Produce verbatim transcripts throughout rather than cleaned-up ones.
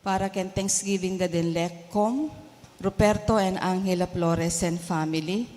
Para ken Thanksgiving da din Lecom, Ruperto and Angela Flores and family,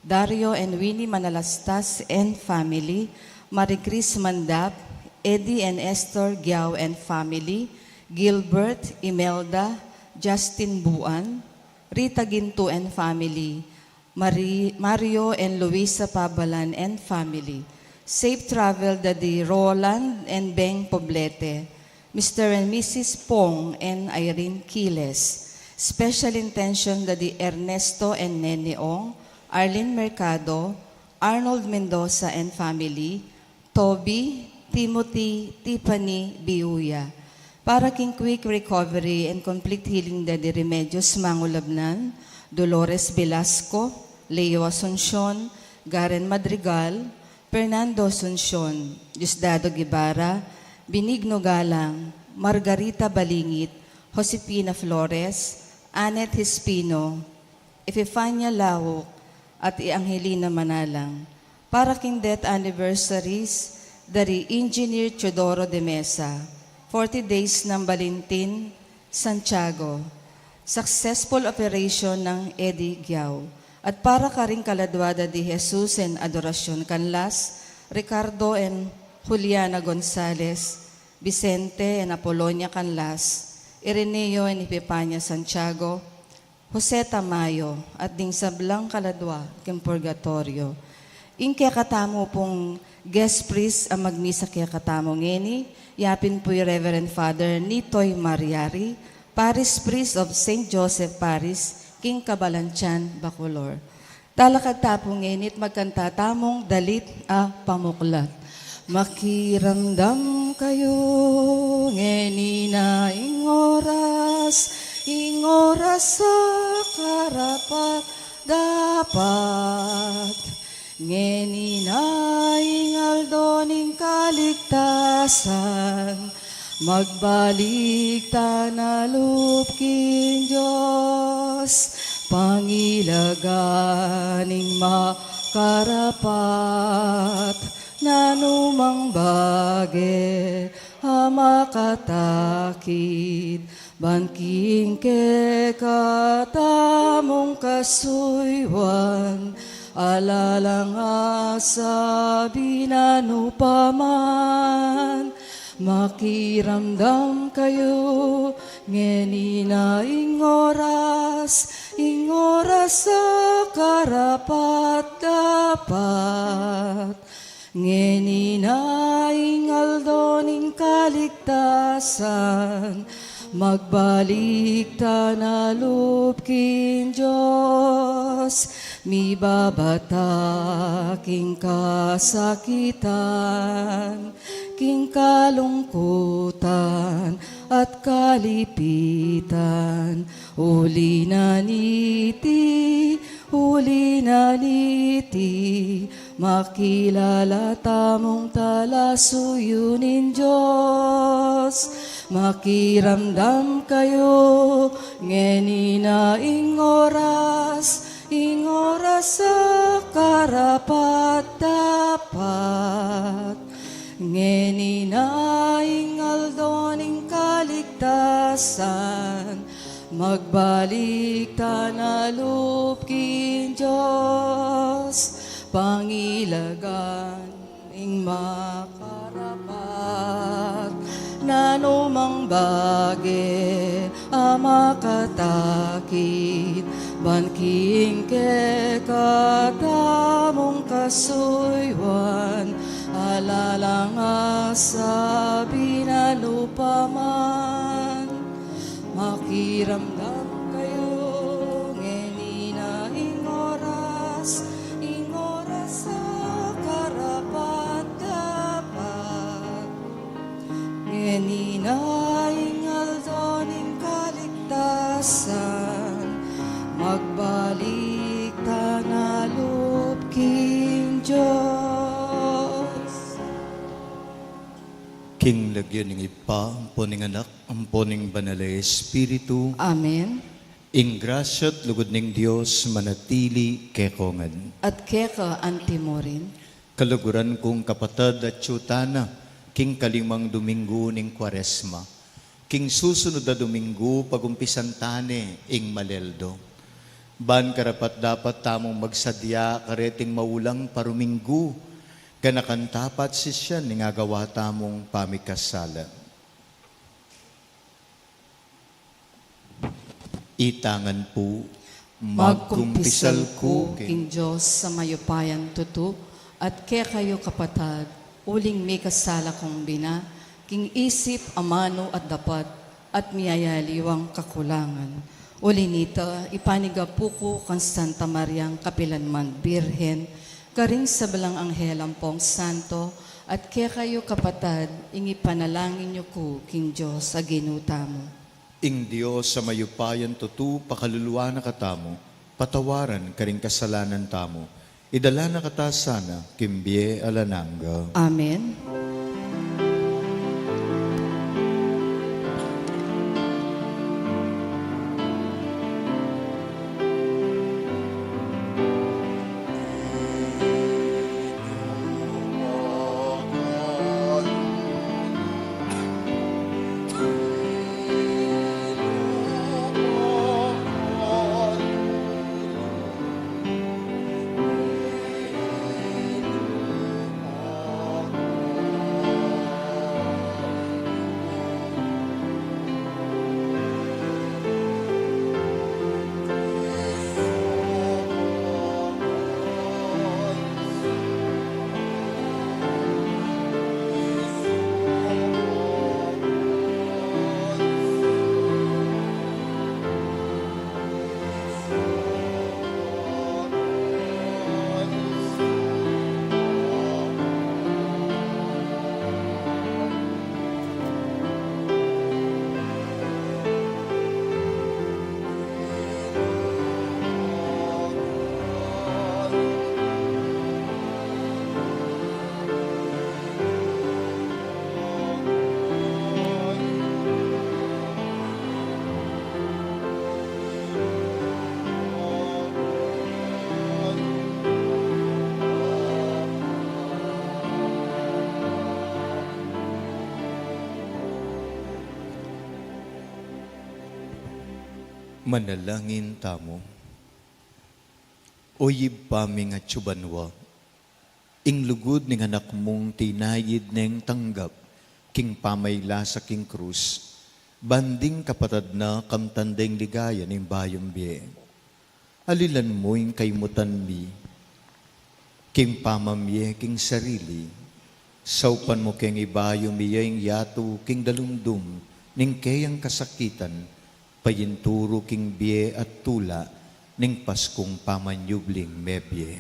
Dario and Winnie Manalastas and family, Marie Chris Mandap, Eddie and Esther Giao and family, Gilbert, Imelda, Justin Buan, Rita Ginto and family, Mari-, Mario and Luisa Pabalan and family. Safe travel da di Roland and Beng Poblete, Mister and Missus Pong and Irene Quiles. Special intention da di Ernesto and Nene Ong, Arlene Mercado, Arnold Mendoza and family, Toby, Timothy, Tiffany, Biuya. Para king quick recovery and complete healing da di Remedios Mangulabnan, Dolores Velasco, Leo Asuncion, Garen Madrigal, Fernando Asuncion, Diosdado Guevara, Benigno Galang, Margarita Balingit, Josefina Flores, Annette Espino, Epifania Lauk, at i Angelina Manalang. Para king death anniversaries, dari Engineer Teodoro de Mesa, forty days ng Balintin, Santiago. Successful operation ng Eddie Giao. At para karing kaladwa da di Jesus and Adoracion Canlas, Ricardo and Juliana Gonzalez, Vicente and Apolonia Canlas, Ireneo and Epifania Santiago, Jose Tamayo, at ding sablang kaladwa king purgatorio. Ing kekatamu pung guest priest a magmisa kekatamu ngeni, yapin pu i Reverend Father Nitoy Mariari, Parish Priest of Saint Joseph Parish, king Cabalantian, Bacolor. Talakad ta pu ngeni at magkanta tamung dalit a pamuklat. Makiramdam kayu, ngeni na ing oras, ing oras a karapat-dapat. Ngeni na ing aldo ning kaligtasan, magbalik ta na lub king Dios, pangilagan ing makarapat, nanumang bage a makatakit, ban king kekatamung kasuyuan, ala lang asabi na nu pa man. Makiramdam kayu, ngeni na ing oras, ing oras a karapat-dapat. Ngeni na ing aldo ning kaligtasan, magbalik ta na lub king Dios, mibaba ta king kasakitan, king kalungkutan at kalipitan. Uli na niti, uli na niti, makilala tamung talasuyu ning Dios. Makiramdam kayu, ngeni na ing oras, ing oras a karapat-dapat. Ngeni na ing aldo ning kaligtasan, magbalik ta na lub king Dios, pangilagan ing makarapat, nanumang bage a makatakit, ban king kekatamung kasuyuan, ala lang asabi na nu pa man. Makiramdam kayu, ngeni na ing oras, ing oras a karapat-dapat. Ngeni na ing aldo ning kaligtasan, magbalik ta na lub king Dios. King lagyu ning Ibpa, ampo ning Anak, ampo ning Banal a Espiritu. Amen. Ing grasya at lugud ning Dios manatili keko ngan. At keka antimurin. Kaluguran kung kapatad, atyu tana king kalimang Dominggu ning Kuaresma. King susunud a Dominggu, pagumpisan ta ne ing Maleldo. Ban karapat-dapat tamung magsadya kareting maulang paruminggu, ganakan ta pa at sisian ning agawa tamung pamikasala. Itangan pu, magkumpisal ku king Dios a mayupayang tutu, at kekayu kapatad, uling mikasala kung bina, king isip, amanu at dapat, at miyayaliwang kakulangan. Uli nita, ipanigapu ku kang Santa Mariang kapilan man Birhen, karing sablang anghel ampong santo, at kekayu kapatad, ing ipanalangin yu ku king Dios a Ginu tamu. Ing Dios a mayupayang tutu pakaluluan na katamu, patawaran karing kasalanan tamu, idala na kata sana king bie alang angga. Amen. Manalangin tamu. O Ibpa ming atsu banua, ing lugud ning Anak mung tinayid neng tanggap king pamailasa king krus, ban ding kapatad na kamtan deng ligaya ning bayung bie. Alilan mu ing kaimutan mi king pamamie king sarili, saupan mu keng ibayu mi ya ing yatu king dalumdum ning keyang kasakitan, payinturu king bie at tula ning Paskung pamanyubling mebie.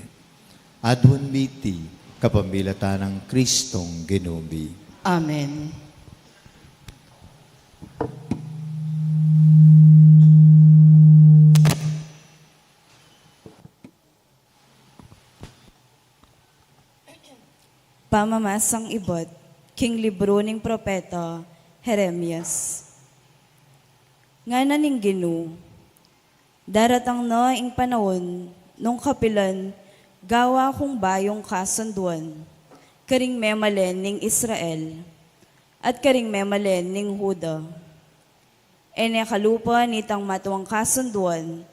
Aduan mi iti kapamilatan nang Kristong Ginu mi. Amen. Pamamasang ibat king libru ning propeta Jeremias. Ngana ning Ginu, daratang na ing panaun nung kapilan gawa kung bayung kasunduan karing memalen ning Israel at karing memalen ning Juda. E ne kalupa nitang matuang kasunduan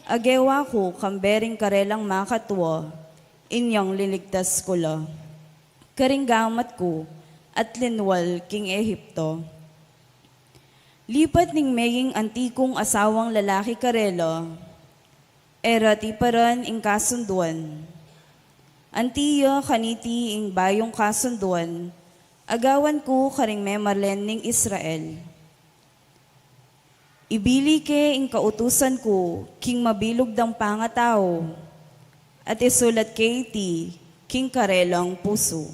a gewa ku kambe ring karelang makatua inyang linigtas ku la karing gamat ku at linwal king Egipto. Lipat ning meging anti kung asawang lalaki karela, e ra tiparan ing kasunduan. Anti ya kaniti ing bayung kasunduan a gawan ku karing memalen ning Israel. Ibili ke ing kautusan ku king mabilug dang pangatau, at isulat ke iti king karelang pusu.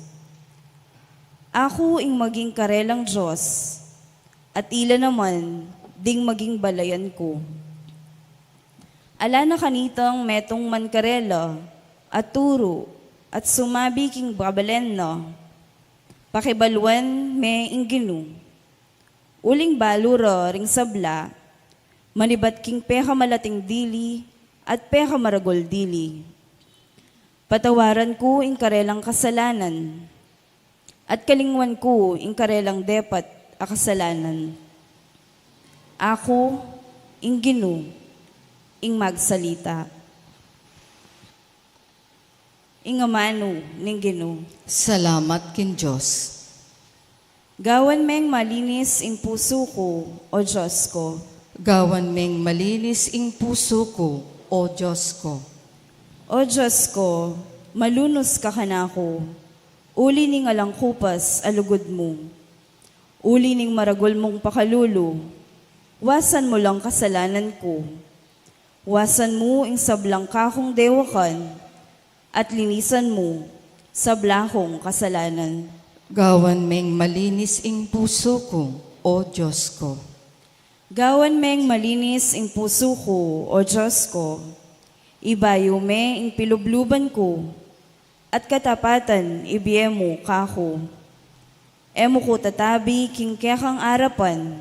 Aku ing maging karelang Dios, at ila naman ding maging balayan ku. Ala na kanitang metung man karela a turu at sumabi king babalen na, pakibaluan me ing Ginu. Uling balu ra ring sabla, manibat king pekamalating dili at pekamaragul dili. Patawaran ku ing karelang kasalanan, at kalingwan ku ing karelang depat a kasalanan. Aku, ing Ginu, ing magsalita. Ing amanu ning Ginu. Salamat king Dios. Gawan meng malinis ing pusu ku, O Dios ku. Gawan meng malinis ing pusu ku, O Dios ku. O Dios ku, malunus ka kanaku, uli ning alang kupas a lugud mu. Uli ning maragul mung pakalulu, wasan mu lang kasalanan ku. Wasan mu ing sablang kakung dewakan, at linisan mu sabla kung kasalanan. Gawan meng malinis ing pusu ku, O Dios ku. Gawan meng malinis ing pusu ku, O Dios ku. Ibayu me ing pilubluban ku, at katapatan ibie mu kaku. E mu ku tatabi king kekang arapan,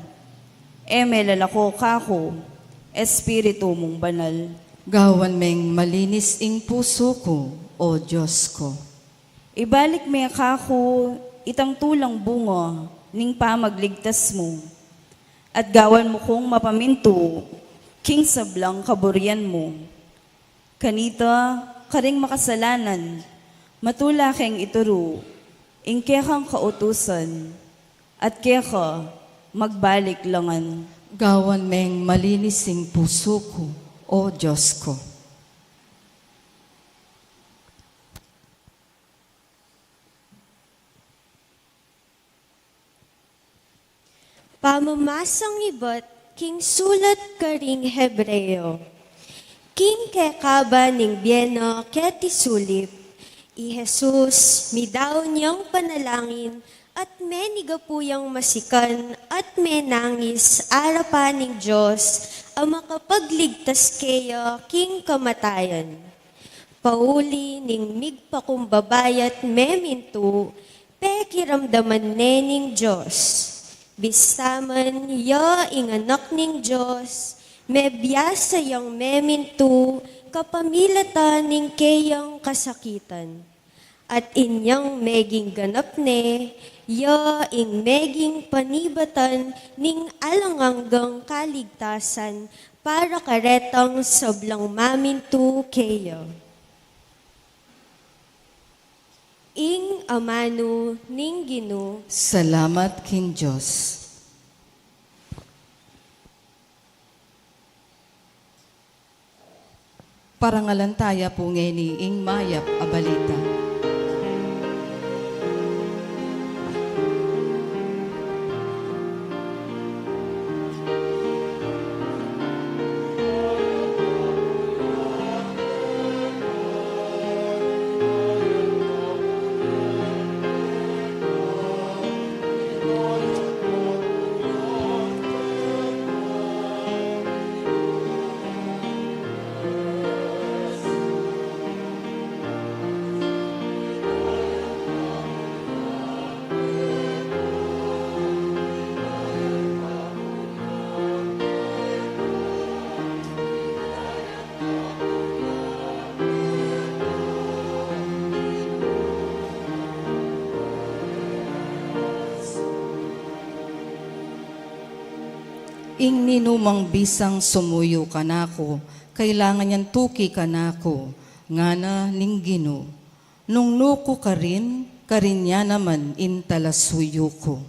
e me lalako kaku Espiritu mung Banal. Gawan meng malinis ing pusu ku, O Dios ku. Ibalik me kaku itang tulang bunga ning pamagligtas mu, at gawan mu kung mapamintu king sablang kaburian mu. Kanita, karing makasalanan, matula keng ituru ing kekang kautusan, at keka magbalik langan. Gawan meng malinis ing pusu ku, O Dios ku. Pamamasang ibat king sulat karing Hebreo. King kekaba ning bie na keti sulip, i Jesus, midaun yang panalangin at menigapu yang masikan at menangis arapan ning Dios a makapagligtas keya king kamatayan. Pauli ning migpakumbaba ya't memintu, pekiramdaman ne ning Dios. Bista man ya ing Anak ning Dios, mebiasa yang memintu kapamilatan ning keyang kasakitan. At inyang meging ganap ne, ya ing meging panibatan ning alang anggang kaligtasan para karetang sablang mamintu keya. Ing amanu ning Ginu. Salamat king Dios. Parangalan taya pu ngeni ing mayap a balita. Ing ninumang bisang sumuyu kanaku, kailangan yang tuki kanaku, ngana ning Ginu. Nung nuku karin, karin ya naman ing talasuyu ku.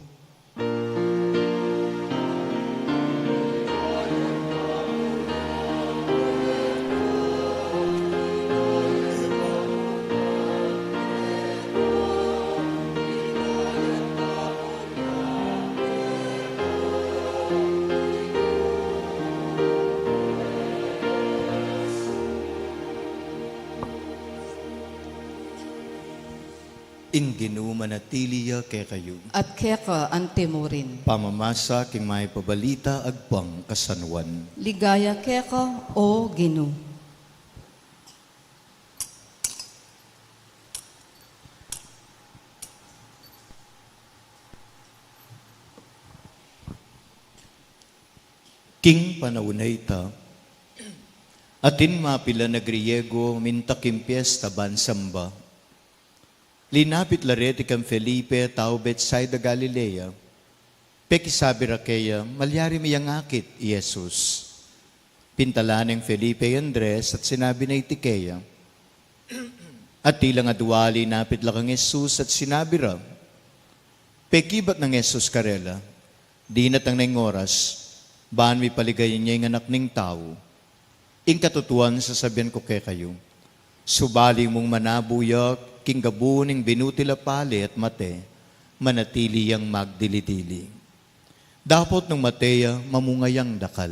Ing Ginu manatili ya kekayu. At keka antimurin. Pamamasa king mayap a balita agpang ka San Juan. Ligaya keka, O Ginu. King panaun a ita, atin mapilan a Griego minta king piesta ban samba. Linapit la reti kan Felipe, tau Betsaida Galilea, Pekisabi ra keya, "Malyari mi yang akit i Jesus." Pintalan neng Felipe i Andres at sinabi na iti keya. At tila nga duali, inapit la kang Jesus at sinabi ra, "Pekibat nang Jesus karela, dinatang na ing oras, ban mipaligayan ya ing Anak ning Tau. Ing katutuan sasabian ku kekayu, subali mung manabu ya king gabu ning binutil a pale at mate, manatili yang magdili-dili. Dapot nung mate ya, mamunga yang dakal.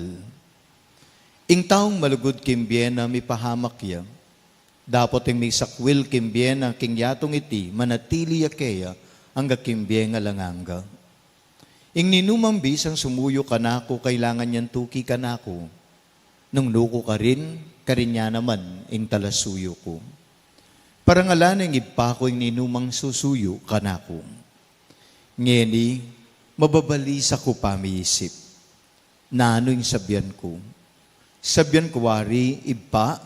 Ing taung malugud king bie na mipahamak ya. Dapot ing misakwil king bie na king yatung iti, manatili ya keya angga king bie alang angga. Ing ninumang bisang sumuyu kanaku, kailangan yang tuki kanaku. Nung nuku karin, karin ya naman ing talasuyu ku. Parangalan ning Ibpa ku ing ninumang susuyu kanaku." Ngeni, mababalisa ku pamiisip. Nanu ing sabian ku? Sabian ku wari, "Ibpa,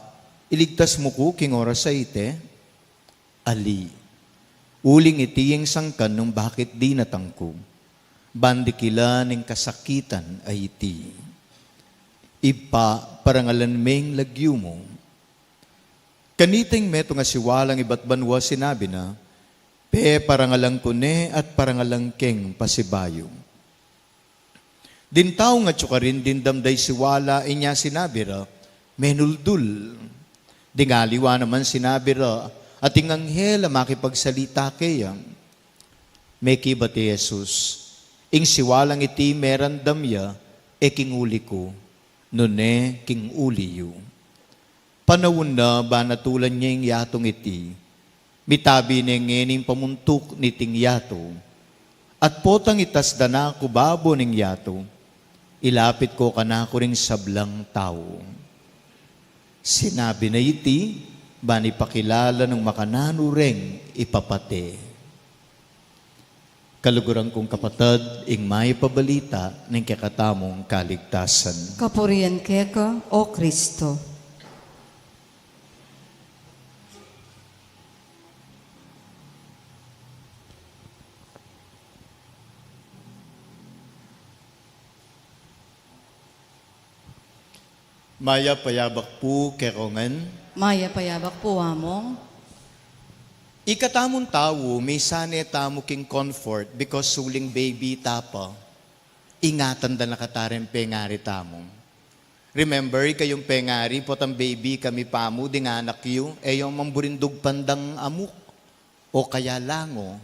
iligtas mu ku king oras a iti?" Ali. Uling iti ing sangkan nung bakit dinatang ku, ban dikilan ing kasakitan a iti. Ibpa, parangalan me ing lagyu mu. Kanita ing metung a siwalang ibat banua sinabi na, "Peparangalan ku ne at parangalan keng pasibayu." Ding taung atyu karin dimdam da ing siwala, inya sinabi ra, "Menuldul." Ding aliwa naman sinabi ra, "Ating anghel a makipagsalita keya." Mekibat i Jesus, "Ing siwalang iti meramdam ya, e king uli ku, nune king uli yu." Panaun na ban atulan ye ing yatung iti. Mitabi ne ngeni ing pamuntuk niting yatu. At potang itas da na ku babo ning yatu, ilapit ko kanaku ring sablang tau. Sinabi na iti, ban ipakilala nung makananu reng ipapate. Kaluguran kung kapatad, ing mayap a balita ning kekatamung kaligtasan. Kapurian keka, O Kristo. Mayap a yabak pu kekongan. Mayap a yabak pu, Among. Ikatamung tau, misan e tamu king comfort because uling baby ta pa, ingatan da na kata reng pengari tamu. Remember, ikayung pengari, potang baby kami pa mu, ding anak yu, e yu mang buring dugpan dang amuk o kaya lango.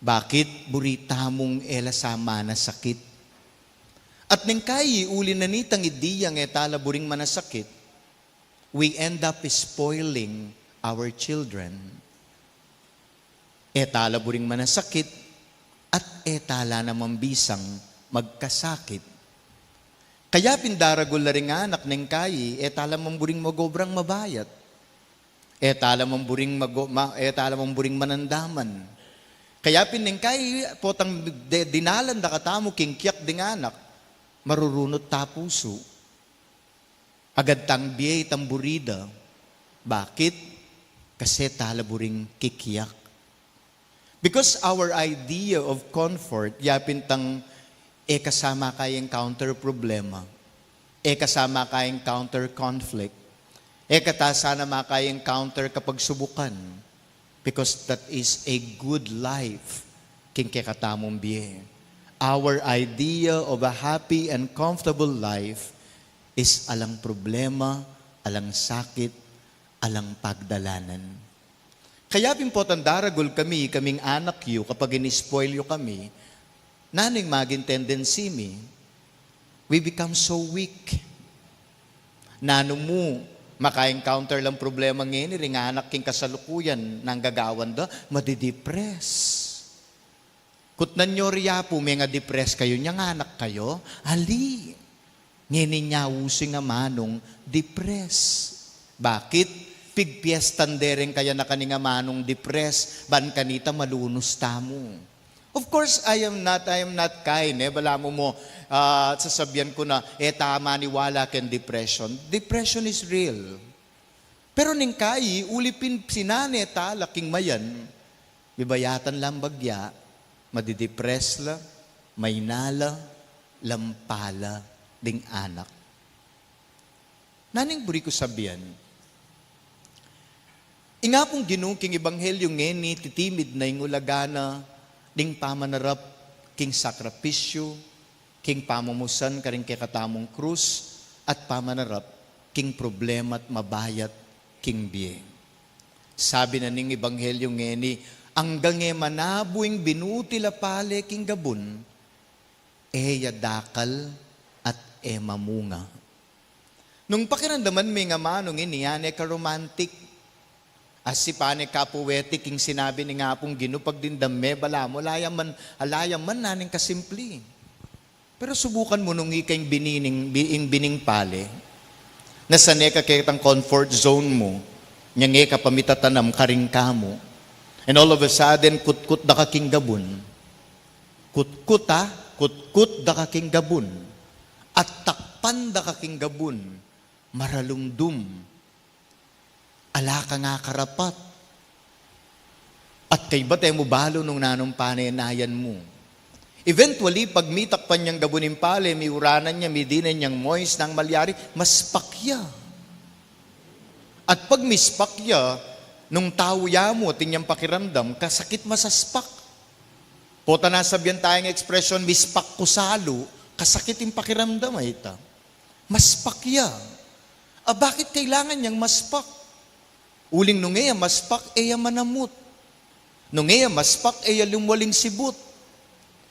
Bakit? Buri tamung e la sa manasakit. At neng kayi, uli na nitang idi yang e tala buring manasakit, we end up spoiling our children. E tala buring manasakit, at e tala naman bisang magkasakit. Kaya pin daragul la ring anak neng kayi, e tala man buring magobrang mabayat. E tala man buring mago-, ma-, e tala man buring manandaman. Kaya pin neng kayi, potang de-, dinalan da katamu king kiyak ding anak, marurunut ta pusu. Agad tang bie itang buri da. Bakit? Kasi e tala buring kikiyak. Because our idea of comfort, yapin tang e ka sa maka-encounter problema, e ka sa maka-encounter conflict, e ka ta sana maka-encounter kapagsubukan, because that is a good life king kekatamung bie. Our idea of a happy and comfortable life is alang problema, alang sakit, alang pagdalanan. Kaya pin potang daragul kami, kaming anak yu, kapag in-spoil yu kami, nanu ing maging tendency mi? We become so weak. Nanu mu, maka-encounter lang problema ngeni ring anak king kasalukuyan, nanu gagawan da, madidepress. Kutnan yu ri Apu, menga-depress kayu, nyang anak kayu? Ali. Ngeni nya usu ing amanung depress. Bakit? Pigpiestan de ring kayanakan ing amanung depress, ban kanita malunus tamu. Of course, I am not, I am not kind, e. Balamu mu, ah, sasabian ku na, e ta maniwala keng depression. Depression is real. Pero neng kayi, uli pin sinane tala king mayan, bibayatan lang bagya, madidepress la, Maynala lang pala ding anak. Nanung buri ku sabian, ing Apung Ginu king ebanghelyu ngeni, titimid na ing ulaga na ding pamanarap king sakripisyu, king pamumusan karing kekatamung krus, at pamanarap king problema at mabayat king bie. Sabi na ning ebanghelyu ngeni, anggang e manabu ing binutil a pale king gabun, e ya dakal at e mamunga. Nung pakiramdaman me ing amanu ngeni, e ne ka romantic. As if ne ka poetic ing sinabi ning Apung Ginu pagdindanan me, balamu ala ya man, ala ya man nanung kasimpli. Pero subukan mu nung ika ing bini ning, bi-, ing bining pale. Nasa ne ka ketang comfort zone mu, nyang e ka pa mitatanam karing kamu. And all of a sudden, kutkut da ka king gabun. Kutkut, a, kutkut da ka king gabun. At takpan da ka king gabun. Maralumdum. Ala kang akarapat. At kaybat e mu balu nung nanung panenayan mu. Eventually, pag mitakpan yang gabun ing pale, miuranan ya, midinan yang moist, nanu malyari, maspak ya. At pag mispak ya, nung tau ya mu, atin yang pakiramdam, kasakit masaspak. Potang nasabian tayang ekspresyon, mispak ku salu, kasakit ing pakiramdam, a ita. Maspak ya. A, bakit kailangan yang maspak? Uling nung e ya maspak, e ya manamut. Nung e ya maspak, e ya lumwal ing sibut.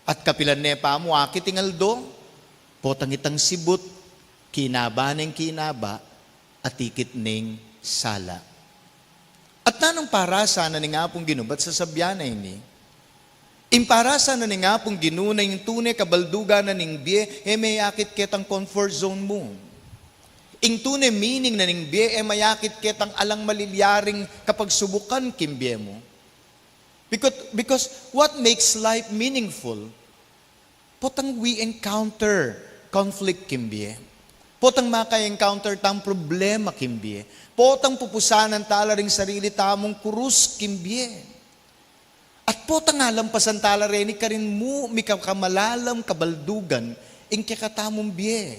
At kapilan ne pa mu akit ing aldo, potang itang sibut, kinaba neng kinaba, at ikit neng sala. At nanung parasan na ning Apung Ginu, ba't sasabian na ini? Ing parasan na ning Apung Ginu na ing tune kabaldugan na ning bie, e mayakit ketang comfort zone mu. Ing tune meaning na ning bie, e mayakit ketang alang malilyaring kapagsubukan king bie mu. Because, because what makes life meaningful? Potang we encounter conflict king bie. Potang maka-encounter tang problema king bie. Potang pupusanan tala ring sarili tamung krus king bie. At potang alampasan tala reni karin mu mikakamalalam kabaldugan ing kekatamung bie.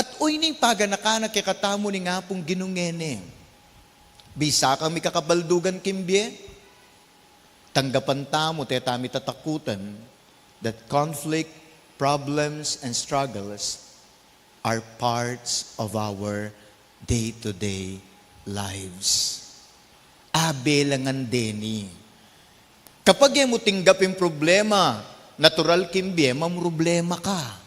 At oyni ing paganakan na kekatamu ning Apung Ginu ngeni. Bisa kang mikakabaldugan king bie, tanggapan tamu, e ta mitatakut that conflict, problems, and struggles are parts of our day-to-day lives. Abe la ngan deni. Kapag e mu tinggap ing problema, natural king bie, mamroblema ka.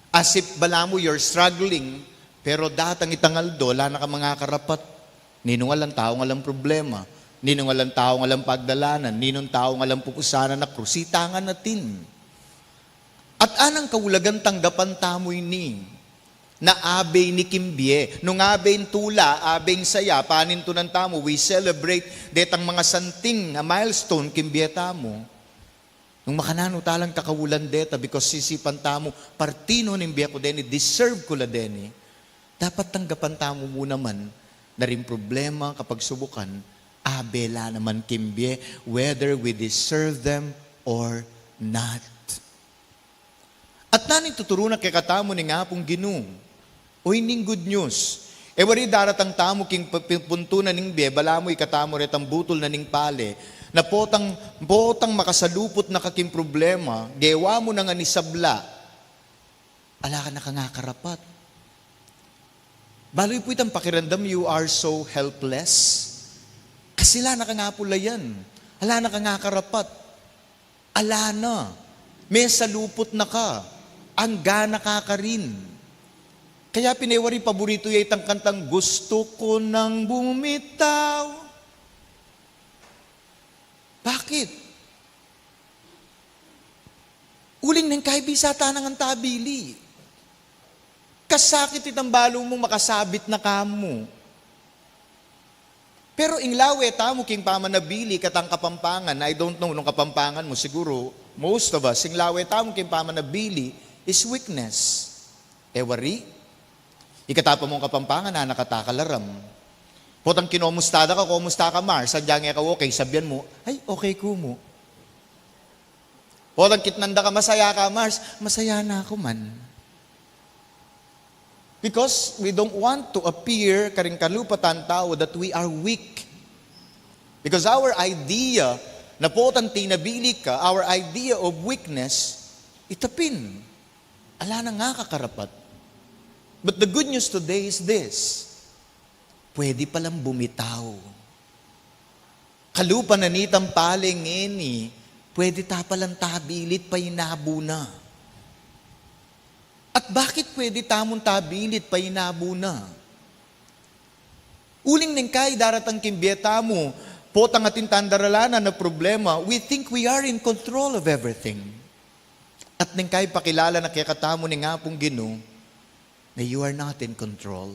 As if balamu you're struggling, pero datang itang aldo, ala na kang mangakarapat. Ninung alang taung alang problema, ninung alang taung alang pagdalanan, ninung taung alang pupusanan a krus, ita ngan atin. At anang kaulagan tanggapan tamu ini, na abe ini king bie, nung abe ing tula, abe ing saya, panintunan tamu, we celebrate detang mangasanting a milestone king bie tamu. Nung makananu talang kakaulan deta, because sisipan tamu, parti no ning bie ku deni, deserve ku la deni. Dapat tanggapan tamu mu naman na ring problema, kapagsubukan, abe la naman king bie, whether we deserve them or not. At nanu ing tuturu na kekatamu ning Apung Ginu? O ining good news. E wari daratang tamu king pu-, pu-, puntu na ning bie, balamu ikatamu retang butul na ning pale, na potang, potang makasaluput na ka king problema, gewa mu na ngan isabla, ala na kang akarapat. Balu yu pu itang pakiramdam, you are so helpless. Kasi ala na kang apulayan. Ala na kang akarapat. Ala na. Mesaluput na ka. Angga na ka karin. Kaya pin e wari paboritu ya itang kantang, "Gusto ko nang bumitaw." Bakit? Uling neng kaibisa ta na ngan tabili. Kasakit itang balu mu, makasabit na ka mu. Pero ing lawe tamu king pamanabili, katang Kapampangan, I don't know nung Kapampangan mu, siguru most of us, ing lawe tamu king pamanabili is weakness. E wari? Ikata pa mung Kapampangan, anak, kata ka laram. Potang kinomusta da ka, "Komusta ka, Mar?" Sadya nge ka okay, sabian mu, "Ay, okay ku mu." Potang kitnan da ka, "Masaya ka, Mars?" "Masaya na ku man." Because we don't want to appear karing kalupatan tau that we are weak. Because our idea na potang tinabili ka, our idea of weakness, ita pin, ala nang akakarapat. But the good news today is this. Pwede palang bumitaw. Kalupa na nitang pale ngeni, pwede ta palang tabilit painabu na. At bakit pwede tamung tabilit painabu na? Uling neng kai daratang king bie tamu, potang atin tang daralanan a problema, we think we are in control of everything. At neng kai pakilala na kekatamu ning Apung Ginu, na you are not in control.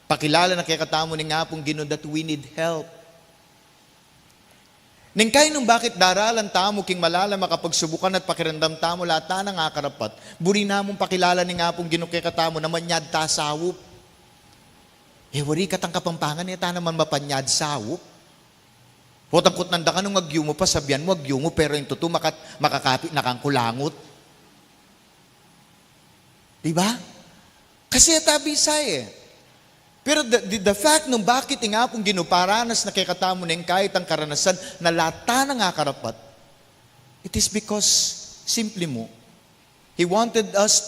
Pakilala na kekatamu ning Apung Ginu that we need help. Neng kai nung bakit daralan tamu king malalam a kapagsubukan at pakiramdam tamu ala ta nang akarapat, buri namung pakilala ning Apung Ginu kekatamu na manyad ta saup. E wari katang Kapampangan, e ta naman mapanyad saup. Potang kutnan da ka nung agyu mu pa, sabian mu agyu mu, pero ing tutu makat-, makakapit na kang kulangut. Di ba? Kasi e ta bisa e. Pero the, the, the fact nung bakit ing Apung Ginu paranas na kekatamu neng kai itang karanasan na ala ta nang akarapat, it is because, simpli mu, He wanted us,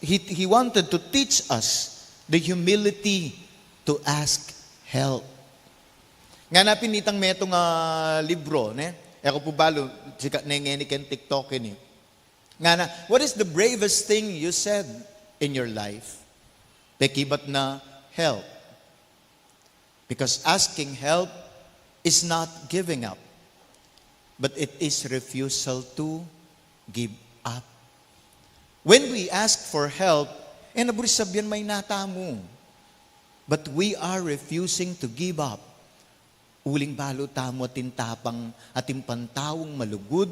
he, he wanted to teach us the humility to ask help. Ngana pin itang metung a libro, ne? E ku pu balu, sikat ne ngeni keng TikTok ini. Ngana, "What is the bravest thing you said in your life?" Pekibat na, "Help." Because asking help is not giving up, but it is refusal to give up. When we ask for help, e na buri sabian maina tamu. But we are refusing to give up. Uling balu tamu atin tapang, atin pang taung malugud,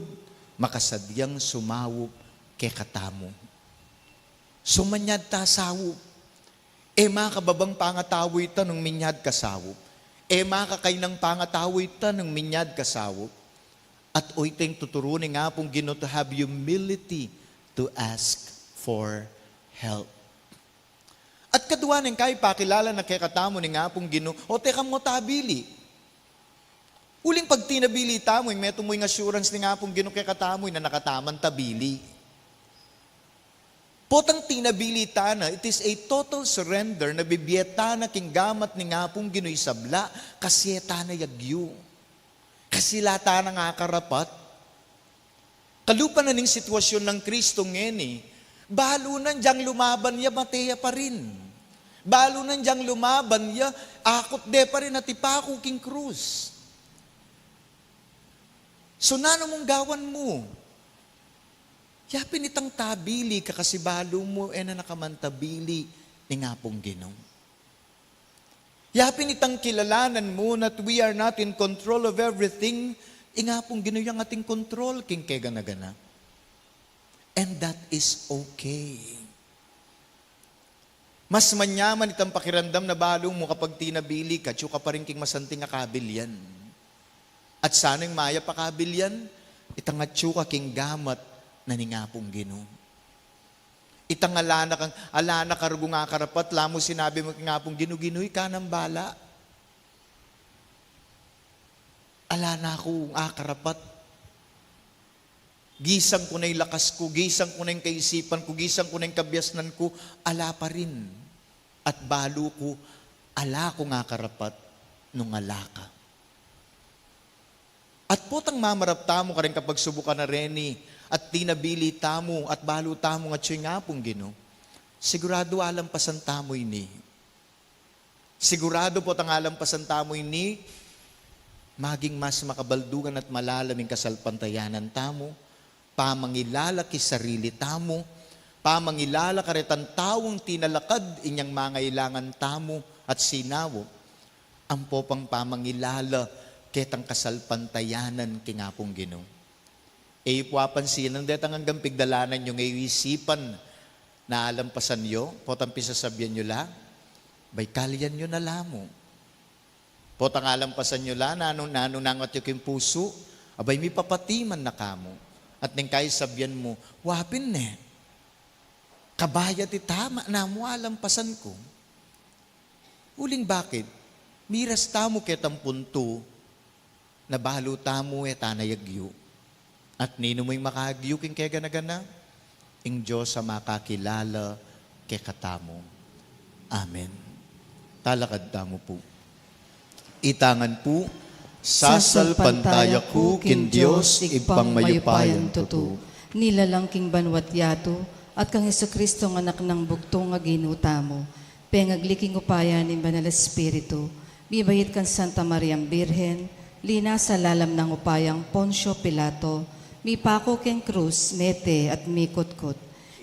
makasadyang sumaup kekatamu. So manyad ta saup. E makababang pangatau ita nung minyad ka saup. E makakainang pangatau ita nung minyad ka saup. At oyta ing tuturu ning Apung Ginu to have humility to ask for help. At kadua neng kai pakilala na kekatamu ning Apung Ginu, o teka mu, tabili. Uling pag tinabili tamu, ing metung mu ing assurance ning Apung Ginu kekatamu, ing na nakatamung tabili. Potang tinabili ta na, it is a total surrender na bibie ta na king gamat ning Apung Ginu ing sabla, kasi e ta na yagyu. Kasi ala ta nang akarapat. Kalupa na ning sitwasyun nang Kristo ngeni, balu nang dyang lumaban ya, mate ya pa rin. Balu nang dyang lumaban ya, akut de pa rin, atipa ku king krus. So nanu mung gawan mu? Ya pin itang tabili ka kasi balu mu, e na nakamantabili ning Apung Ginu. Ya pin itang kilalanan mu that we are not in control of everything, ing Apung Ginu yang atin control king kegana-gana. And that is okay. Mas manyaman itang pakiramdam na balu mu kapag tinabili ka, atyu ka pa rin king masanting a kabilian. At sana ing mayap a kabilian, itang atyu ka king gamat na ning Apung Ginu. Itang ala na kang, ala na karung akarapat, lamu sinabi mu king Apung Ginu, "Ginu, ika nang bala. Ala na kung akarapat. Gisang ku na ing lakas ku, gisang ku na ing kaisipan ku, gisang ku na ing kabiasnan ku, ala pa rin. At balu ku, ala kung akarapat nung ala ka." At potang mamarap tamu karing kapagsubukan a reni, at tinabili tamu, at balu tamung atyu ing Apung Ginu, siguradu alampasan tamu ini. Siguradu potang alampasan tamu ini, maging mas makabaldugan at malalam ing kasalpantayanan tamu, pamangilala king sarili tamu, pamangilala karetang taung tinalakad inyang mangailangan tamu at sinaup, ampo pang pamangilala ketang kasalpantayanan king Apung Ginu. E yu pu apansinan detang anggang pigdalanan yu, e yu isipan na alampasan yu, potang pisasabian yu la, baikalian yu na la mu. Potang alampasan yu la, nanu, nanu nang atyu king pusu, Abay, mipapati man na kamu. At neng kaisabyan mu, wa pin ne. Kabayat ita, ma-, namu alampasan ku. Uling bakit? Miras tamu ketang puntu, na balu tamu e ta na yagyu. At ninu mu ing makayagyu king kegana-gana? Ing Dios a makakilala kekatamu. Amen. Talakad tamu pu. Ita ngan pu, sasalpantaya ku king Dios, Ibpang mayupayang tutu, nilalang king banua't yatu, at kang Jesucristo a Anak nang bugtung a Ginu tamu, pengagli king upaya ning Banal Espiritu, mibait kang Santa Mariang Birhen, linasa lalam nang upayang Poncio Pilato, mipaku king krus, mete at mikutkut.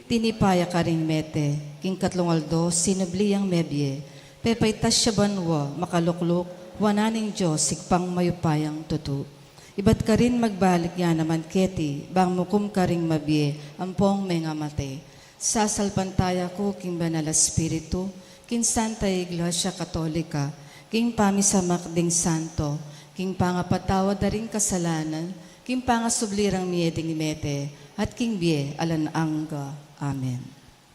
Tinipa ya karing mete, king katlung aldo sinubli yang mebie, pepaitas ya banua, makalukluk wanan ning Dios Ibpang mayupayang tutu. Ibat karin magbalik ya naman keti, bang mukum karing mabie ampong mengamate. Sasalpantaya ku king Banal Espiritu, king Santa Iglesia Katolika, king pamisamak ding santo, king pangapatawad da ring kasalanan, king pangasubli rang mie ding mete, at king bie alang angga. Amen.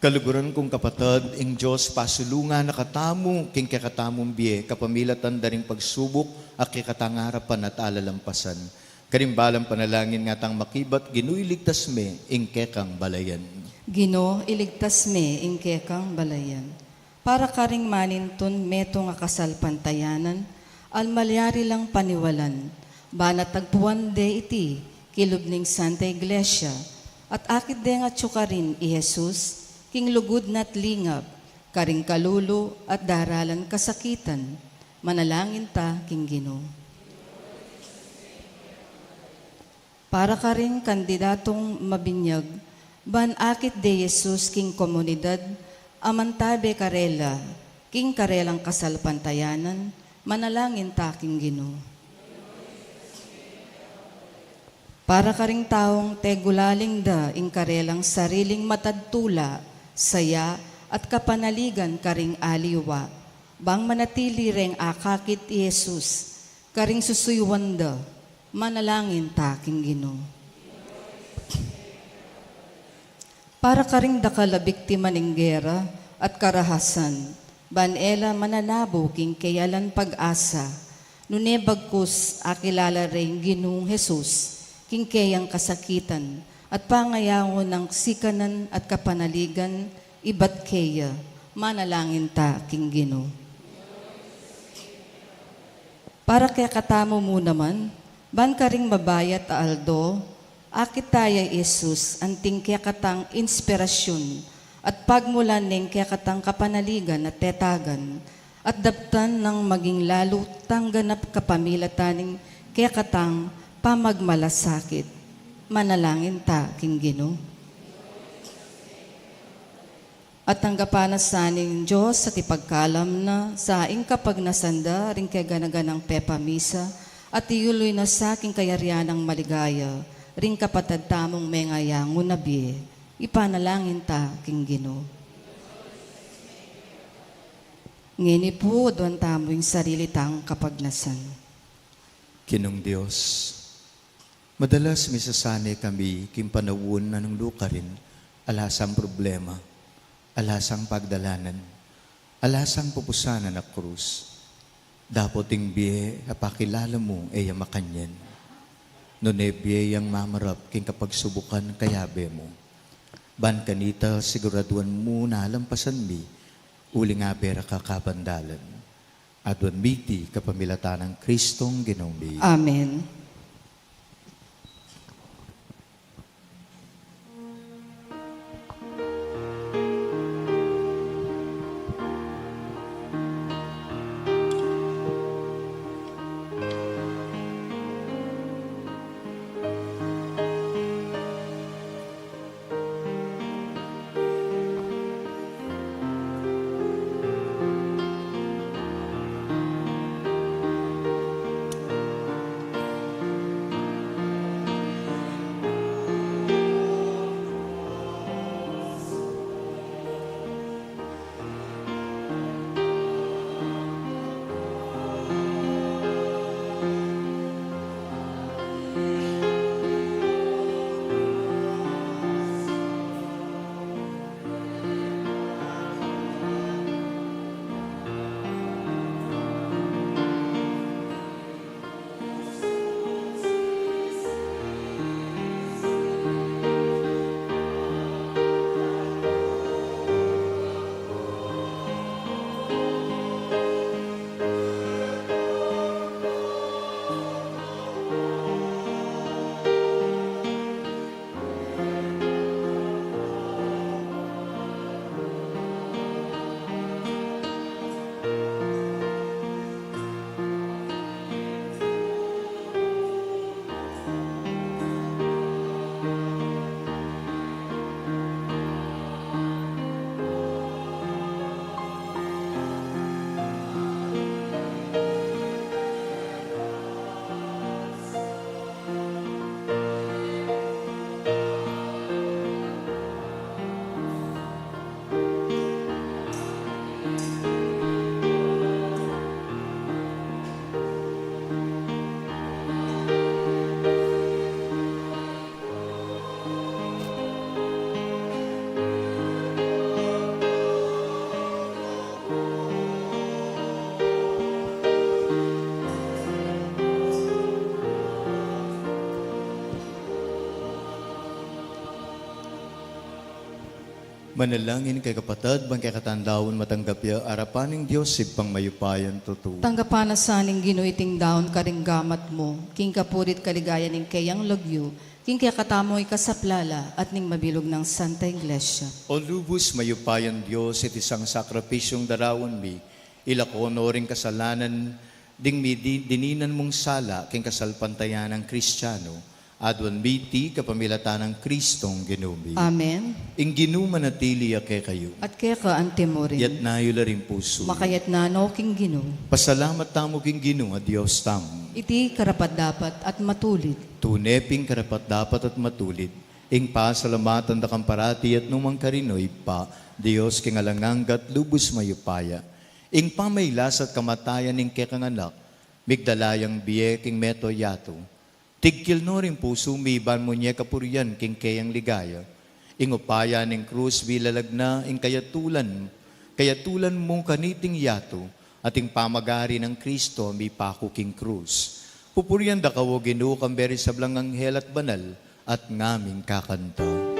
Kaluguran kung kapatad, ing Dios pasulungan na katamu king kekatamung bie kapamilatan da ring pagsubuk a kekatang arapan at alalampasan. Karing balang panalangin ngatang makibat, Ginu, iligtas me ing kekang balayan. Ginu, iligtas me ing kekang balayan. Para karing manintun metung a kasalpantayanan, a malyari lang paniwalan, ban tagpuan de iti kilub ning Santa Iglesia, at akit deng atyu karin i Jesus, king lugud na't lingap, karing kalulu at daralan kasakitan, manalangin ta king Ginu. Para karing kandidatung mabinyag, ban akit de Jesus king komunidad, a mantabe karela, king karelang kasalpantayanan, manalangin ta king Ginu. Para karing taung tegulaling da ing karelang sariling matad tula, saya, at kapanaligan karing aliwa, bang manatili reng akakit i Jesus, karing susuyuan da, manalangin ta king Ginu. Para karing dakal a biktima ning gera at karahasan, ban e la mananabu king keyalan pag-asa, nune bagkus akilala reng Ginung Jesus, king keyang kasakitan, at pangayangu nang sikanan at kapanaligan, ibat keya, manalangin ta king Ginu. Para kekatamu mu naman, ban karing mabayat a aldo, akit ta ya i Jesus anting kekatang inspirasyun at pagmulan ning kekatang kapanaligan at tetagan, at daptan nang maging lalu tang ganap kapamilatan ning kekatang pamagmalasakit. Manalangin ta king Ginu. At tanggapan na sa ning Dios at ipagkalam na sa ing kapagnasan da ring kegana-ganang pepamisa, at iyuloy na sa king kayarian nang maligaya ring kapatad tamung mengayangu na bie. Ipanalangin ta king Ginu. Ngeni pu, aduan tamu ing sarili tang kapagnasan. Ginung Dios, madalas misasane kami king panaun a nung nukarin, ala sang problema, ala sang pagdalanan, ala sang pupusanan a krus. Dapot ing bie a pakilala mu, e ya makanyan. Nune bie yang mamarap king kapagsubukan kayabe mu. Ban kanita siguraduan mu na alampasan mi, uling abe ra ka kabandalan. Aduan mi iti kapamilatan nang Kristong Ginu mi. Amen. Manalangin kayu kapatad, ban kekatang daun matanggap ya arapan ning Dios Ibpang mayupayang tutu. Tanggapan na sa ning Ginu iting daun karing gamat mu, king kapuri't kaligayan ning keyang lagyu, king kekatamung ikasaplala at ning mabilug nang Santa Iglesia. O lubus mayupayang Dios, iti sang sakripisyung daraun mi, ilako no ring kasalanan ding mi di-, dininan mung sala king kasalpantayanan Kristiano, aduan mi iti kapamilatan nang Kristong Ginu mi. Amen. Ing Ginu manatili ya kekayu. At keka antimurin. Yatna yu la ring pusu. Makayatna no king Ginu. Pasalamat tamu king Ginu a Dios tamu. Iti karapat-dapat at matulid. Tune pin karapat-dapat at matulid ing pasalamatan da kang parati at nukarin man, O Ibpa, Dios king alang angga at lubus mayupaya. Ing pamagkasakit at kamatayan ning kekang Anak, migdala yang bie king mabilug a yatu. Tigkil no ring pusu mi ban mu ne kapurian king keyang ligaya. Ing upaya ning krus, bilalag na ing kayatulan, kayatulan mu kaniting yatu, at ing pamag-ari nang Kristo mipaku king krus. Pupurian da ka, O Ginu, kambe ring sablang anghel at banal, at ngaming kakanta.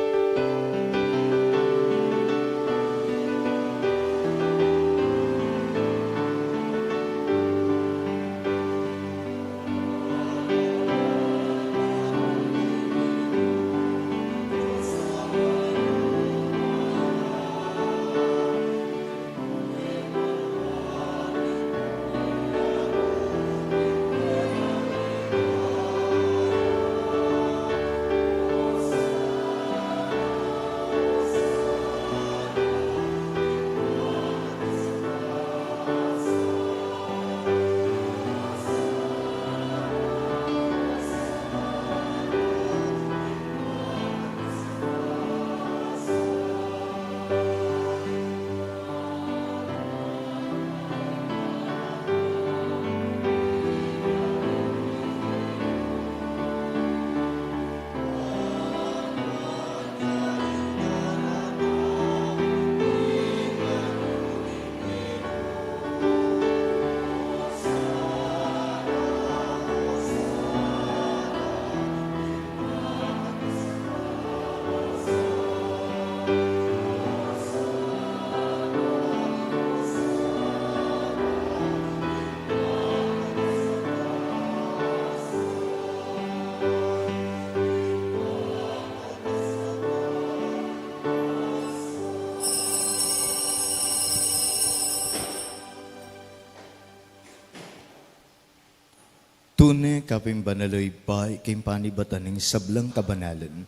Tune ka pin banal, O Ibpa, ika ing panibatan ning sablang kabanalan.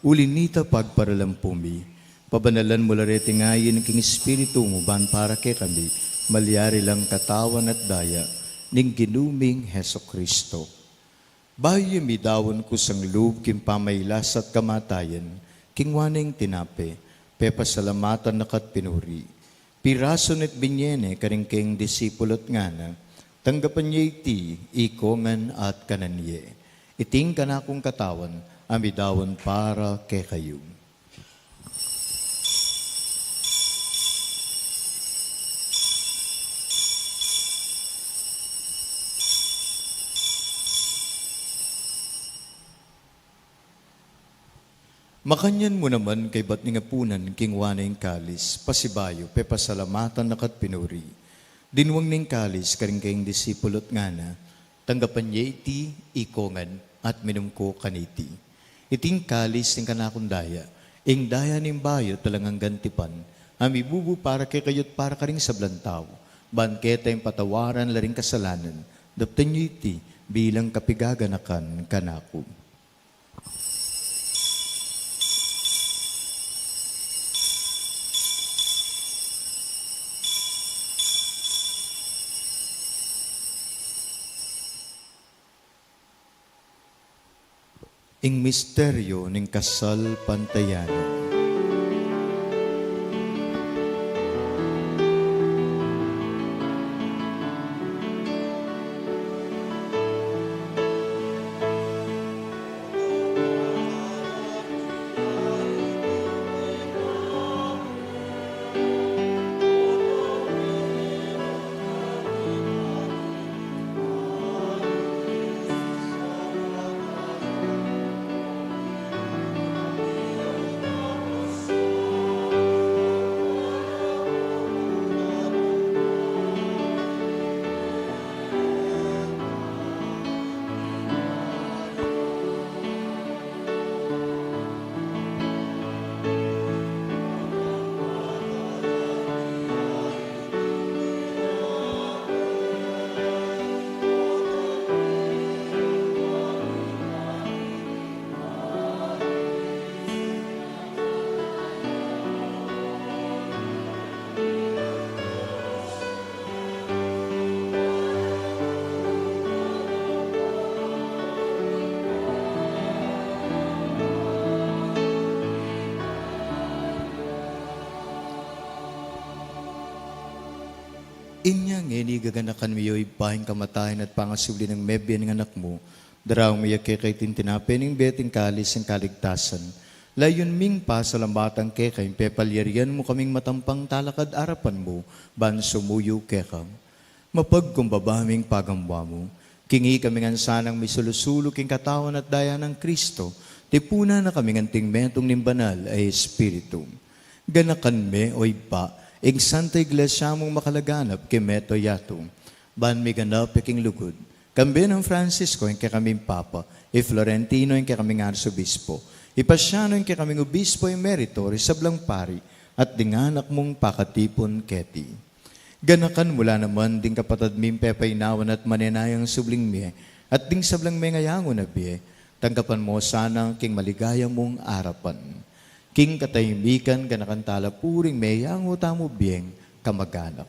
Uli nita pagparalampu mi, pabanalan mu la reting ayin king Espiritu mu ban para kekami malyari lang katawan at daya ning Ginu ming Jesucristo. Bayu ya midaun kusang lub king pamagkasakit at kamatayan, kinua ne ing tinape, pepasalamatan na ka't pinuri. Pirasu ne't binie ne karing kayang disipulu at ngana, tanggapan ye iti ikongan at kanan ye. Iti ing kanakung katawan a midaun para kekayu. Makanyan mu naman kaybat ning apunan, kinua ne ing kalis, pasibayu, pepasalamatan na ka't pinuri. Dinwang ne ing kalis karing kayang disipulu at ngana, tanggapan ye iti ikongan at minum ko kaniti. Iti ing kalis ning kanakung daya, ing daya ning bayu at alang anggang tipan, a mibubu para kekayu at para karing sablang tau, ban keta ing patawaran la ring kasalanan, daptan yu iti bilang kapaganakan kanaku. Ing misteryu ning kasalpantayanan. Inya ngeni gaganakan mi, o Ibpa, ing kamatayan at pangasubli nang mebie ning Anak mu. Daraun mi keka iting tinape ning bie at ing kalis ning kaligtasan. Layun ming pasalamatan keka ing pepalyarian mu kaming matampang talakad arapan mu ban sumuyu keka. Mapagkumbaba ming pagamua mu, king ikami ngan sanang misulu-sulu king katawan at daya nang Kristo, tipunan na kami ngan king metung ning Banal a Espiritu. Ganakan me, o Ibpa, ing Santa Iglesia mung makalaganap king mabilug a yatu, ban miganap ya king lugud, kambe nang Francisco ing kekaming Papa, i Florentino ing kekaming Arsobispo, i Pasiano ing kekaming Obispo Emerito, ing sablang pari, at ding anak mung pakatipun keti. Ganakan mu la naman ding kapatad ming pepainawan at manenayang subling mie, at ding sablang mengayangu na bie, tanggapan mu sana king maligaya mung arapan. King katahimikan, ganakan tala puring meyangu tamung bieng kamag-anak.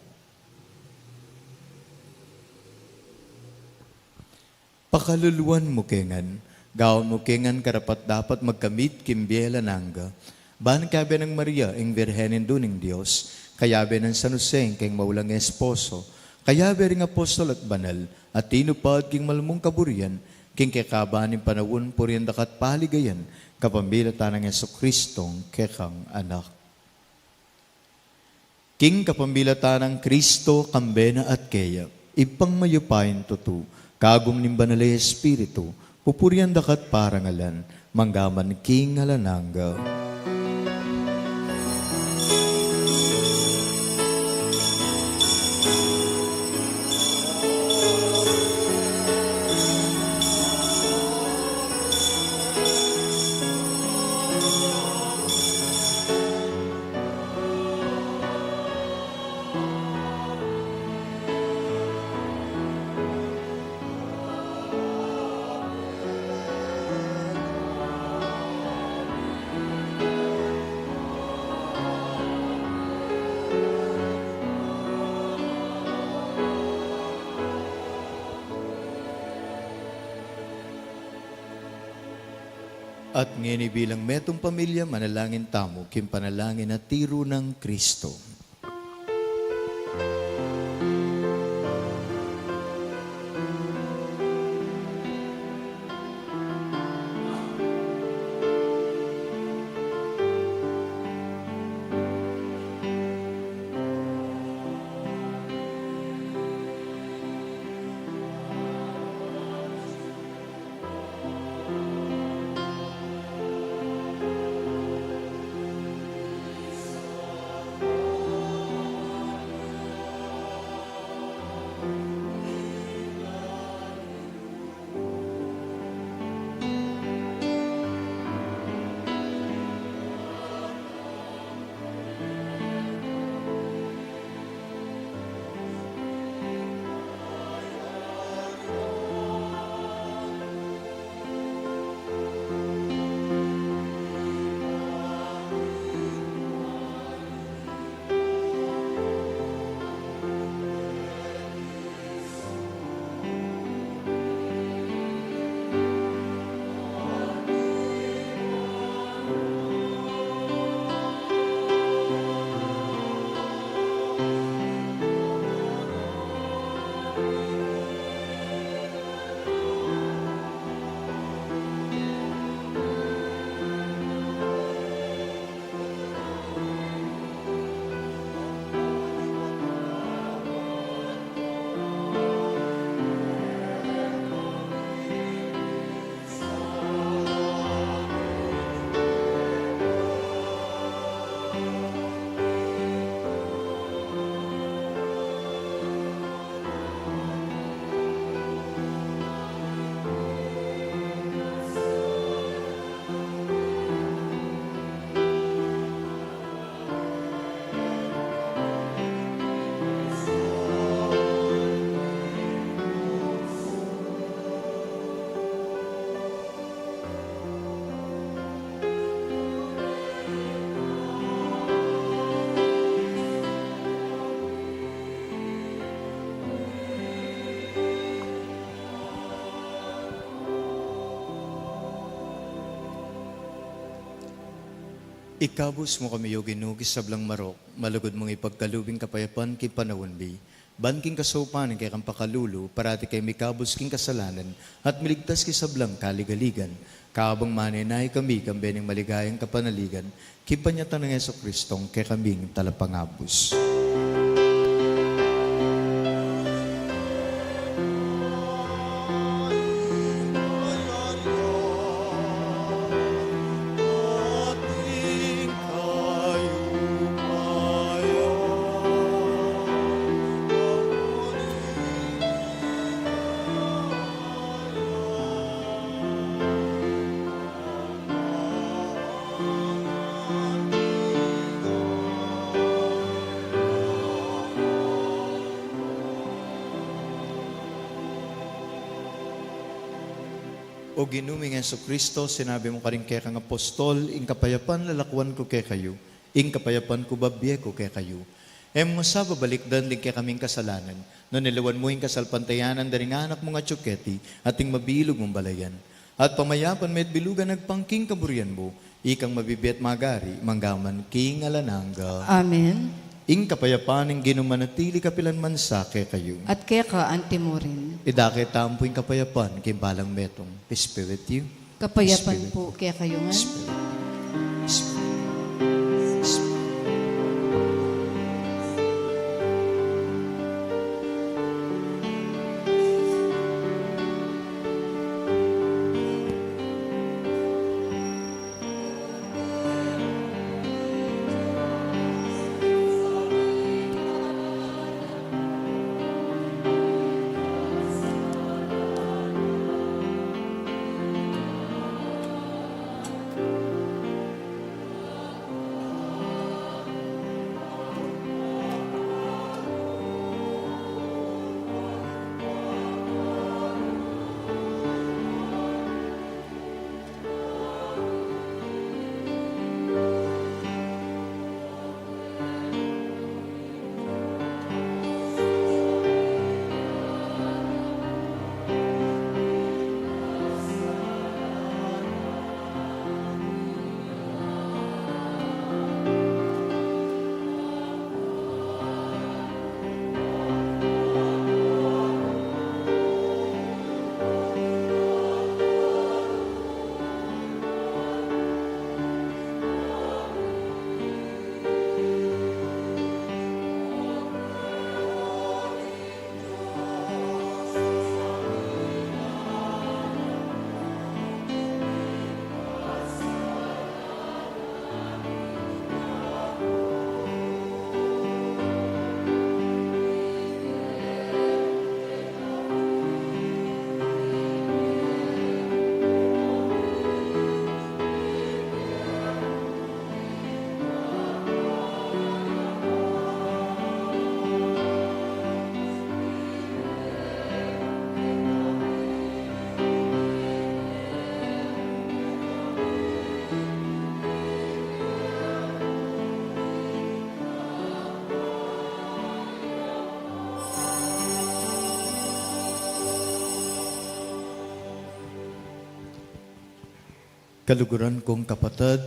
Pakaluluan mu ke ngan, gawan mu ke ngan karapat-dapat magkamit king bie alang angga, ban kayabe nang Maria, ing Birhen Indu ning Dios, kayabe nang San Jose, ing kayang maulang esposo, kayabe ring apostol at banal a tinupad king malmung kaburian, king kekaban ning panaun, purian da ka at paligayan, kapamilatan nang Jesucristo, ing kekang Anak. King kapamilatan nang Kristo, kambe na at keya, Ibpang mayupayang tutu, kagum ning Banal a Espiritu, pupurian da ka at parangalan, mangga man king alang angga. At ngeni bilang metung pamilya, manalangin tamu king panalangin a tiru nang Kristo. Ikabus mu kami, O Ginu, king sablang marok, malugud mung ipagkalub ing kapayapan king panaun mi. Ban king kasaupan ning kekang pakalulu, parati keng mikabus king kasalanan, at miligtas king sablang kaligaligan. Kabang manenaya kami kambe ning maligayang kapanaligan, kipanyatang nang Jesucristong kekaming talapangabus. O Ginu ming Jesucristo, sinabi mu karing kekang apostol, ing kapayapan lalakwan ku kekayu, ing kapayapan ku babie ku kekayu. E mu sa babalikdan ding kekaming kasalanan, nune lawan mu ing kasalpantayanan da ring anak mung atyu keti, at ing mabilug mung balayan. At pamayapan me at bilugan agpang king kaburian mu, ikang mabibie at magari, mangga man king alang angga. Amen. Ing kapayapan ning Ginu manatili kapilan man sa kekayu. At keka antimurin. Idake tamu pu ing kapayapan king balang metung. Be with you. Kapayapan pu kekayu ngan. Kaluguran kung kapatad,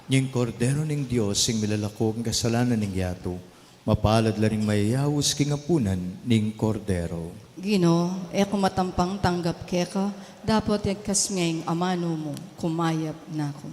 ing Kordero ning Dios, ing milalako king kasalanan ning yatu. Mapalad la ring mayayaus king apunan ning Kordero. Ginu, e ku matampang tanggap keka, dapot igkas me ing amanu mu, kumayap na ku.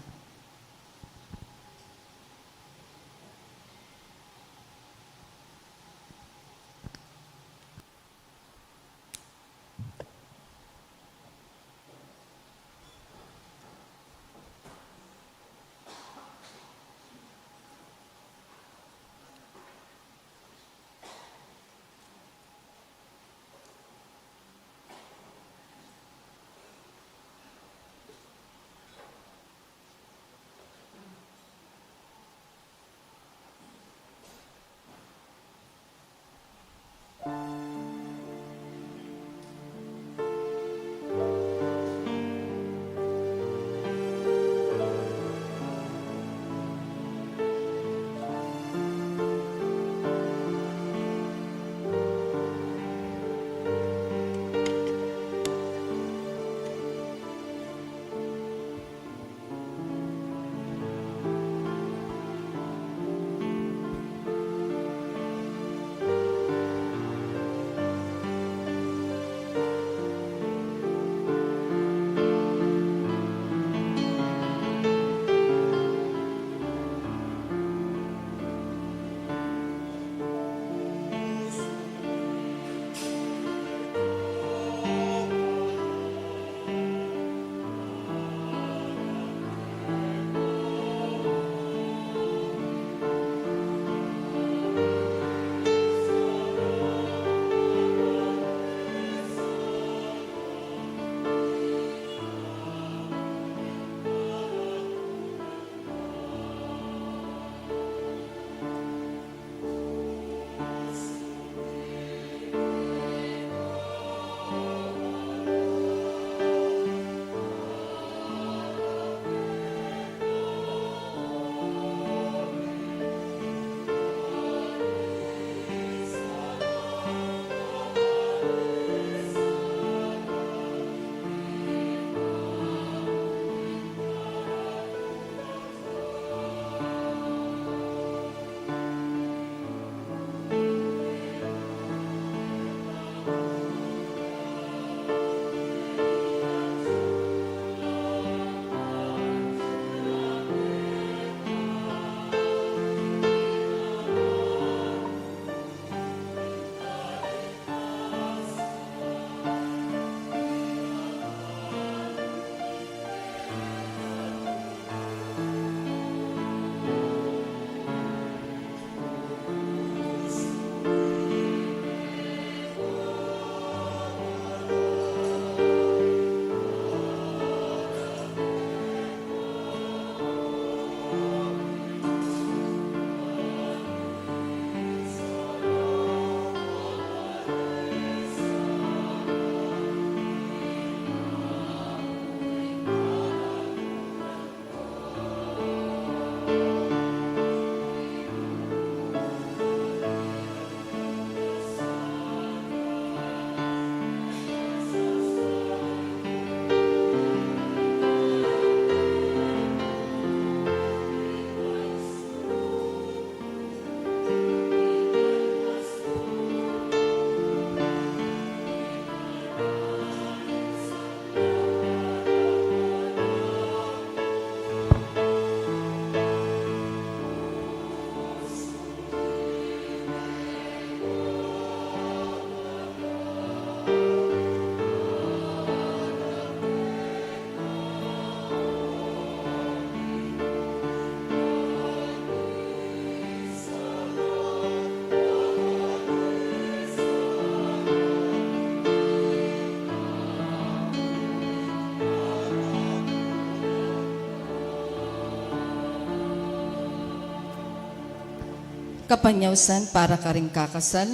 Kapanyausan para karing kakasal,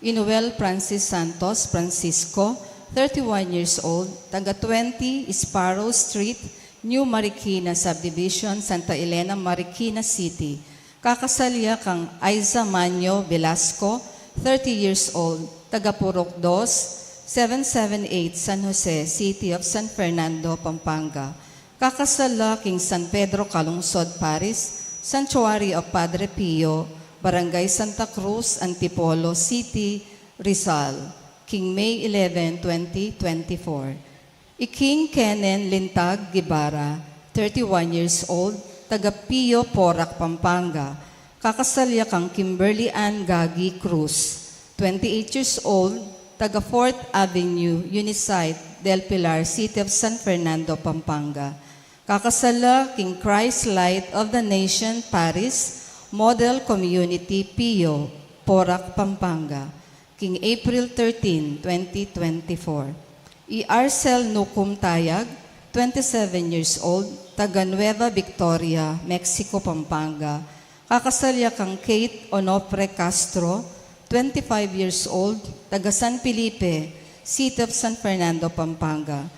i Noel Francis Santos Francisco, thirty-one years old, taga twenty Sparrow Street, New Marikina Subdivision, Santa Elena, Marikina City. Kakasal ya kang Aiza Manyo Velasco, thirty years old, taga Purok dos, seven seven eight San Jose, City of San Fernando, Pampanga. Kakasal la king San Pedro Calungsod Parish, Sanctuary of Padre Pio, Barangay Santa Cruz, Antipolo City, Rizal, king May eleven, twenty twenty-four. I King Kenen Lintag Guevara, thirty-one years old, taga Pio, Porac, Pampanga. Kakasal ya kang Kimberly Ann Gagi Cruz, twenty-eight years old, taga Fourth Avenue, Unisite, Del Pilar, City of San Fernando, Pampanga. Kakasal la king Christ Light of the Nation Parish, Model Community Pio, Porac, Pampanga, king April thirteen, twenty twenty-four. I Arcel Nukum Tayag, twenty-seven years old, taga Nueva Victoria, Mexico, Pampanga. Kakasal ya kang Kate Onofre Castro, twenty-five years old, taga San Felipe, City of San Fernando, Pampanga.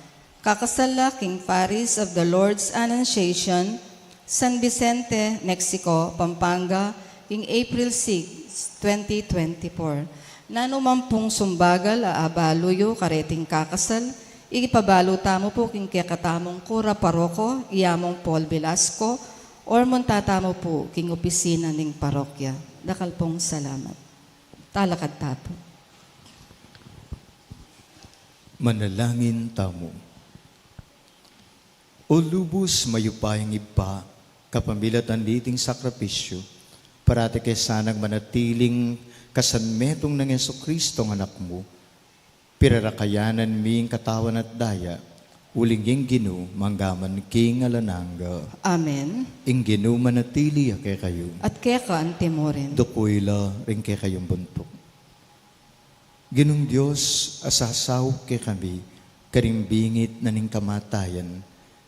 Kakasal la king Parish of the Lord's Annunciation, San Vicente, Mexico, Pampanga, king April six, twenty twenty-four. Nanu man pung sumbagal a abalu yu kareting kakasal, ipabalu tamu pu king kekatamung kura paroko, i Among Paul Velasco, or munta tamu pu king opisina ning parokya. Dakal pung salamat. Talakad ta pu. Manalangin tamu. O lubus mayupayang Ibpa, kapamilatan niting sakripisyu, parati ke sanang manatiling kasanmetung nang Jesucristo a Anak mu, pirarakayanan mi ing katawan at daya, uling ing Ginu, mangga man king alang angga. Amen. Ing Ginu manatili ya kekayu. At keka antimurin. Dukui la ring kekayung buntuk. Ginung Dios, a sasaup kekami karing bingit na ning kamatayan,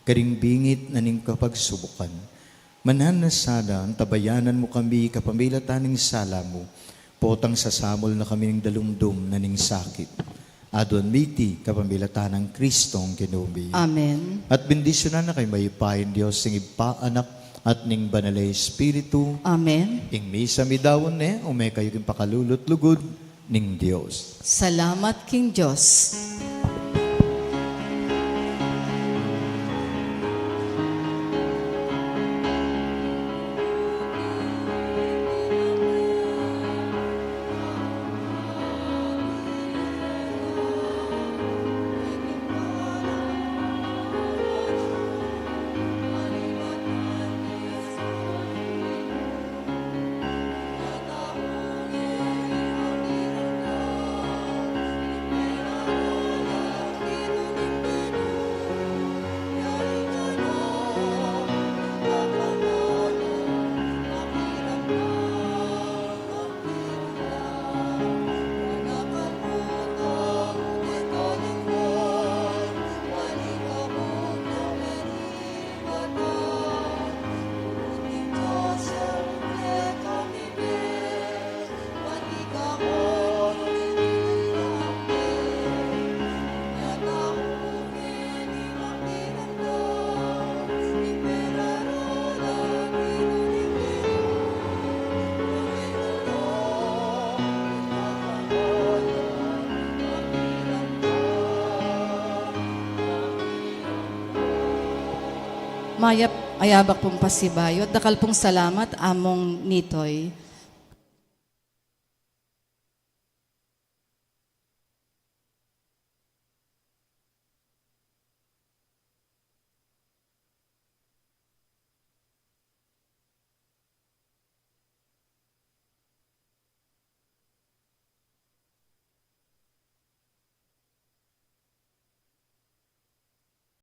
karing bingit na ning kapagsubukan, mananu na sana antabayanan mu kami kapamilatan ning sala mu, potang sasamul na kami ning dalumdum na ning sakit. Aduan mi iti kapamilatan nang Kristong Ginu mi. Amen. At bendisyunan na kayu ning mayupayang Dios, ing Ibpa, Anak, at ning Banal a Espiritu. Amen. Ing misa midaun ne, ume kayu king pakalulu at lugud ning Dios. Salamat king Dios. Mayap a yabak pung pasibayu at dakal pung salamat, Among Nitoy.